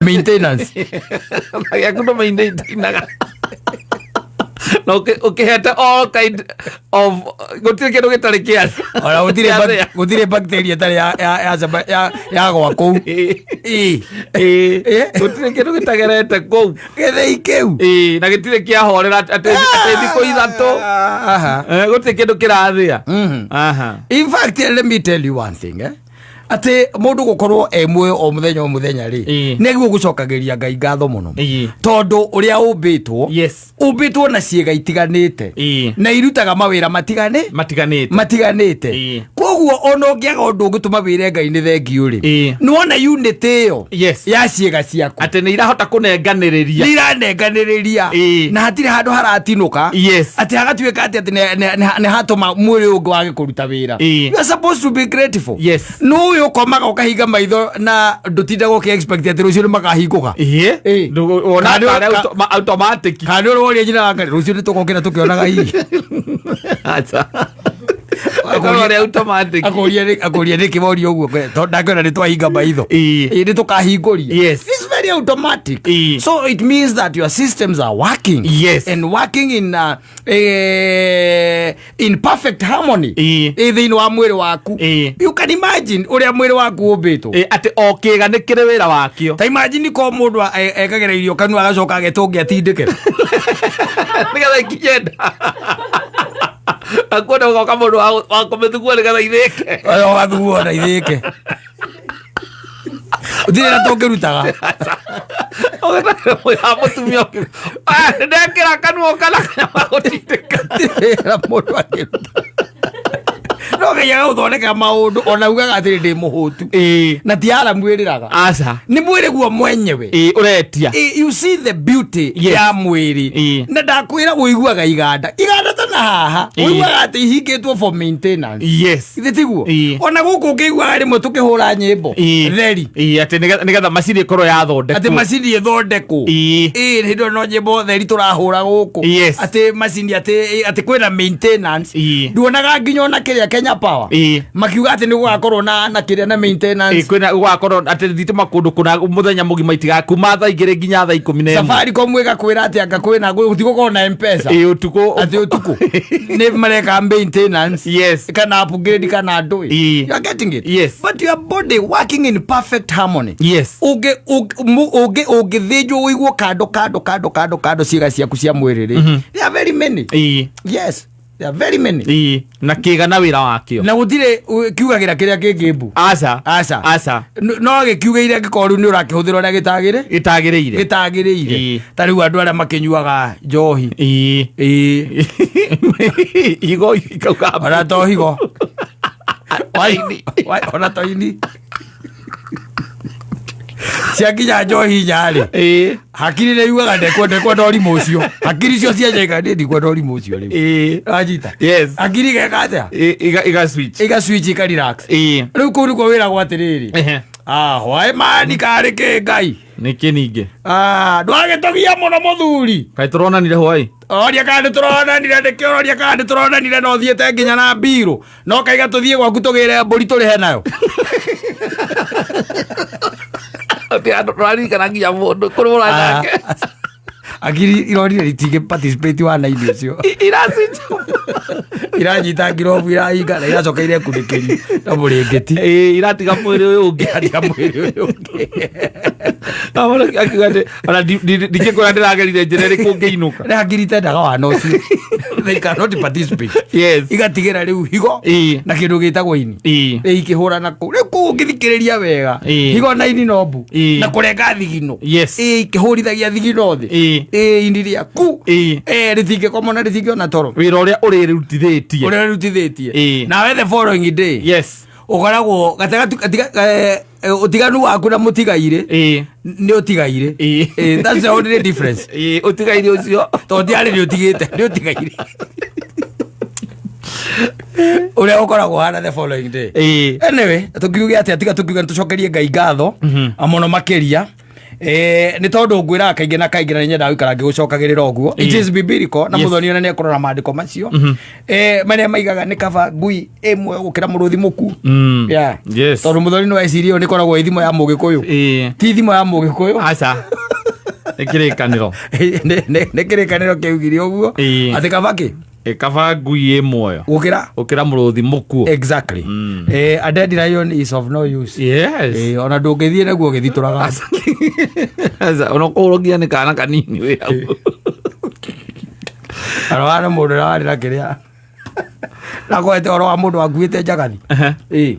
Maintenance. Gĩaku ndũ maintainaga na ũkĩhete all kind of, gũtirĩ kĩndũ gĩtarĩ kĩa Ona gũtirĩ kĩa thĩa. Gũtirĩ bacteria ĩtarĩ ya gwa kũu. Ĩ. Ĩĩ. Ĩ. Gũtirĩ kĩndũ gĩtagerete kũu. Gĩthĩi kĩu. Ĩĩ, na gĩtirĩ kĩahorera atĩ thikũ 3. Aha. Gũtirĩ kĩndũ kĩrathĩa. Aha. In fact, let me tell you one thing, eh? Atĩ mũndũ gũkorwo e muoyo o mũthenya o mũthenya rĩ, nĩguo gũcokagĩria Ngai ngatho mũno, tondũ ũrĩa ũmbĩtwo, ũmbĩtwo na ciĩga itiganĩte na irutaga mawĩra matigane matiganĩte. Matiganĩte. Koguo ona ũngĩaga ũndũ ũngĩtũma wĩre Ngai nĩ thengiũ rĩ, nĩwona unit ĩyo ya ciĩga ciaku atĩ nĩ irahota kũnenganĩrĩria. Nĩ iranenganĩrĩria na hatirĩ handũ haratinũka, atĩ hagatuĩka atĩ nĩ hatũma mwĩrĩ ũngĩ wage kũruta wĩra. You are supposed to be grateful. Nĩ ũyũ ũkomaga ũkahinga maitho na ndũtindaga ũkĩ expect atĩ rũciũ nĩ makahingũka. Wona Kana tarĩ automatic. Kana nĩ ũroria nyina wa Ngai, rũciũ nĩ tũgokĩra tũkĩonaga hihi? Acha. Ĩkorwo rĩ automatic. Akũria nĩkĩ woria ũguo, tondũ ndangĩona nĩ twahinga maitho. Ĩĩ, nĩ tũkahingũria. It's very automatic. So it means that your systems are working and working in perfect harmony thĩinĩ wa mwĩrĩ waku. You can imagine ũrĩa mwĩrĩ waku ũmbĩtwo. Ĩĩ, atĩ o kĩga nĩ kĩrĩ wĩra wakĩo. Ta imagine ko mũndũ ekagĩra irio kanua agacoka agetũngia atindĩke nĩgetha ikinye nda, akuona ũgoka mũndũ wa kũmĩthugua nĩgetha ithĩke. Ũgathuguo na ithĩke, ũtirĩ na tũngĩrutaga. Ya mũtumia ũngĩ, "Ah, ndekĩra kanua kana kanyama gũtindĩka." Wĩra mũndũ akĩruta no Ngai agagũthondekera maũndũ, ona ugaga atĩrĩ, ndĩ mũhũtu, na ti aramu ĩrĩraga. Aca. Nĩ mwĩrĩ guo mwenyewe. Ĩĩ, ũretia. You see the beauty ya mwĩrĩ. Na ndakwĩra ũiguaga iganda ta na haha, ũiguaga atĩ ihingĩtwo for maintenance. Githĩ tiguo? Ĩĩ. Ona gũkũ ũkĩiguaga rĩmwe tũkĩhũra nyĩmbo theri. Ĩĩ, atĩ nĩgetha macini ĩkorwo yathondekwo. Atĩ macini ĩthondekwo. Ĩĩ, hĩndĩ ĩyo no nyĩmbo theri tũrahũra gũkũ. Atĩ macini atĩ kwĩna maintenance. Nduonaga nginya ona kĩrĩa Kenya Power makiuga atĩ nĩ gũgakorwo na kĩrĩa na maintenance. Kwĩna gũgakorwo atĩ thitima kũndũ kũna mũthenya mũgima itiga kuma thaa 2 nginya thaa 11. Safaricom ĩgakwĩra atĩ anga kwĩna gũtigũkorwo na M-Pesa. Ĩĩ, ũtukũ. Atĩ ũtukũ nĩ mareka maintenance kana upgrade kana ndũĩ. You are getting it? Yes. But your body working in perfect harmony. Ũngĩthĩnjwo ũiguo kando kando kando kando kando ciĩga ciaku cia mwĩrĩ rĩ, there are very many. Yes, there are very many. Ĩĩ, na kĩga na wĩra wakĩo. Na gũtirĩ kiugagĩra kĩrĩa kĩngĩ mbu. Aca. Aca. Aca. No gĩkiugĩire angĩkorwo rĩu nĩ ũrakĩhũthĩra ũrĩa gĩtagĩrĩ gĩtagĩrĩire. Gĩtagĩrĩire. Ta rĩu andũ arĩa makĩnyuaga njohi, ĩĩ, higo ikauga. Ona to higo. Ona to ini ciakinya njohi 4 rĩ, hakiri nĩ yugaga ndekwenda ũrimũ ũcio. Hakiri cio cianjaika, niĩ ndikwenda ũrimũ ũcio rĩu. Wanyita? Yes. Hakiri igeka atĩa? Iga switch. Iga switch, ika relax. Rĩu kũu nĩkuo wĩragwo atĩrĩrĩ, ah, hwaĩ mani karĩ kĩ Ngai. Nĩkĩ ningĩ? Ah, ndwagĩtũgia mũno mũthuri. Kaĩ tũronanire hwaĩ? Oria kana nĩ tũronanire, nĩkĩo ũroria kana nĩ tũronanire, na ũthiĩte nginya na mbirũ no kaiga tũthiĩ gwaku tũgĩre mbũri tũrĩhe nayo. Atĩ andũ tũraririkana nginya mũndũ kũrĩ mũranake. Akiri ironire itingĩ participate wana-inĩ ũcio. Iraswitch. Iranyita ngirobu, irahinga na iracoka irekunĩkĩria na mũrĩngĩti. Ĩĩ, iratiga mwĩrĩ ũyũ ũngĩ. Iratiga mwĩrĩ ũyũ ũngĩ. Akiuga atĩ ona ndingĩkwĩra ndĩragerire njĩra ĩrĩkũ ngĩinũka. Nĩ hakiri itendaga wana ũcio, they cannot participate. Igatigĩra rĩu higo na kĩndũ gĩtagwo ini. Ĩ ikĩhũrana kũu rĩu, kũu ũngĩthikĩrĩria wega, higo na ini no mbu na kũrenga thigino. Ĩ ikĩhũrithagia thigino thĩ. Ĩ ini rĩaku, ĩ rĩtingĩkomwo na rĩtingĩona toro. Wĩra ũrĩa ũrĩrutithĩtie. Ũrĩa rutithĩtie. Nawe the following day ũkoragwo gatagatĩ ũtiganu waku na mũtigairĩ nĩ ũtigairĩ. That's the only difference. Ĩĩ, ũtigaire ũcio. Tondũ ndiarĩ nĩ ũtigĩte, nĩ ũtigairĩ ũrĩa ũkoragwo hana the following day. Anyway, tũkiuge atĩa tiga tũkiuge nĩ tũcokerie Ngai ngatho, mũno makĩria. Nĩ tondũ ngwĩraga kaingĩ na kaingĩ na nĩ nyendaga gũikara ngĩgũcokagĩrĩra ũguo. It is biblical na Yes. mũthoni ona nĩ ekũrora maandĩko macio. Marĩa maigaga nĩ kaba ngui ĩmwe gũkĩra mũrũthi mũku. Yeah. Yes. Tondũ mũthoni no ecirie ĩyo nĩ ĩkoragwo ĩ thimo ya mũgĩkũyũ. Ti thimo ya mũgĩkũyũ. Aca, nĩ kĩrĩkanĩro. Nĩ kĩrĩkanĩro kĩaugire ũguo. Atĩ kaba kĩ? Kaba ngui ĩ muoyo Gũkĩra gũkĩra mũrũthi mũkuũ. Exactly. A dead lion is of no use. Yes. Ona ndũngĩthiĩ naguo ũgĩthitũraga. Aca, ona kũhũrwo nginya nĩ kana kanini wĩ hau. Arwana mũndũ ũrĩa warĩ na kĩrĩa nakwete ũhoro wa mũndũ wakuĩte njagathi. Ĩĩ.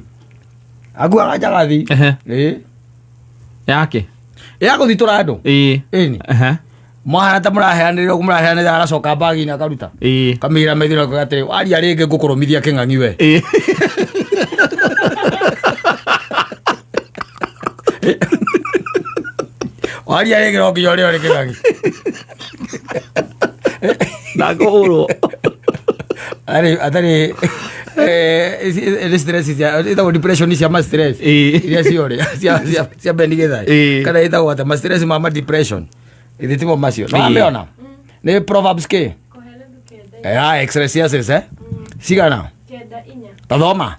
Akuaga njagathi. Ĩĩ. Yake. Ya gũthitũra andũ. Ĩni. Mwahana ta mũraheanĩrĩra ũguo mũraheanĩrĩra aracoka mbagi-inĩ akaruta. Kamĩra maitho na akauga atĩrĩ, waria rĩngĩ ngũkũrũmithia kĩng'ang'i we. Waria rĩngĩ no nginya ũrĩo nĩ kĩng'ang'i. Ndakũhũrwo. Atarĩ nĩ stress cia ĩtagwo depression cia ma stress. Iria ciorĩ cia Ben Githae. Kana ĩtagwo atĩa ma stress ma ma depression. Ithe timo macio. No ameona. Nĩ Proverbs kĩ? Ya Ecclesiastes Cigana? 9:4. Tathoma.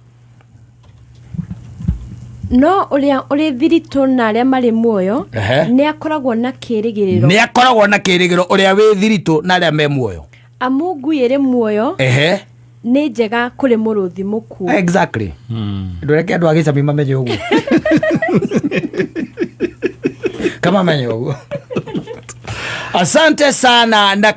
No ũrĩa ũrĩ thiritũ na arĩa marĩ muoyo nĩ akoragwo na kĩĩrĩgĩrĩro. Nĩ akoragwo na kĩĩrĩgĩrĩro ũrĩa wĩ thiritũ na arĩa me muoyo. Amu ngui ĩrĩ muoyo nĩ njega kũrĩ mũrũthi mũkuũ. Exactly. Ndũreke andũ a gĩcami mamenye ũguo. Kama mamenye ũguo. Asante sana na.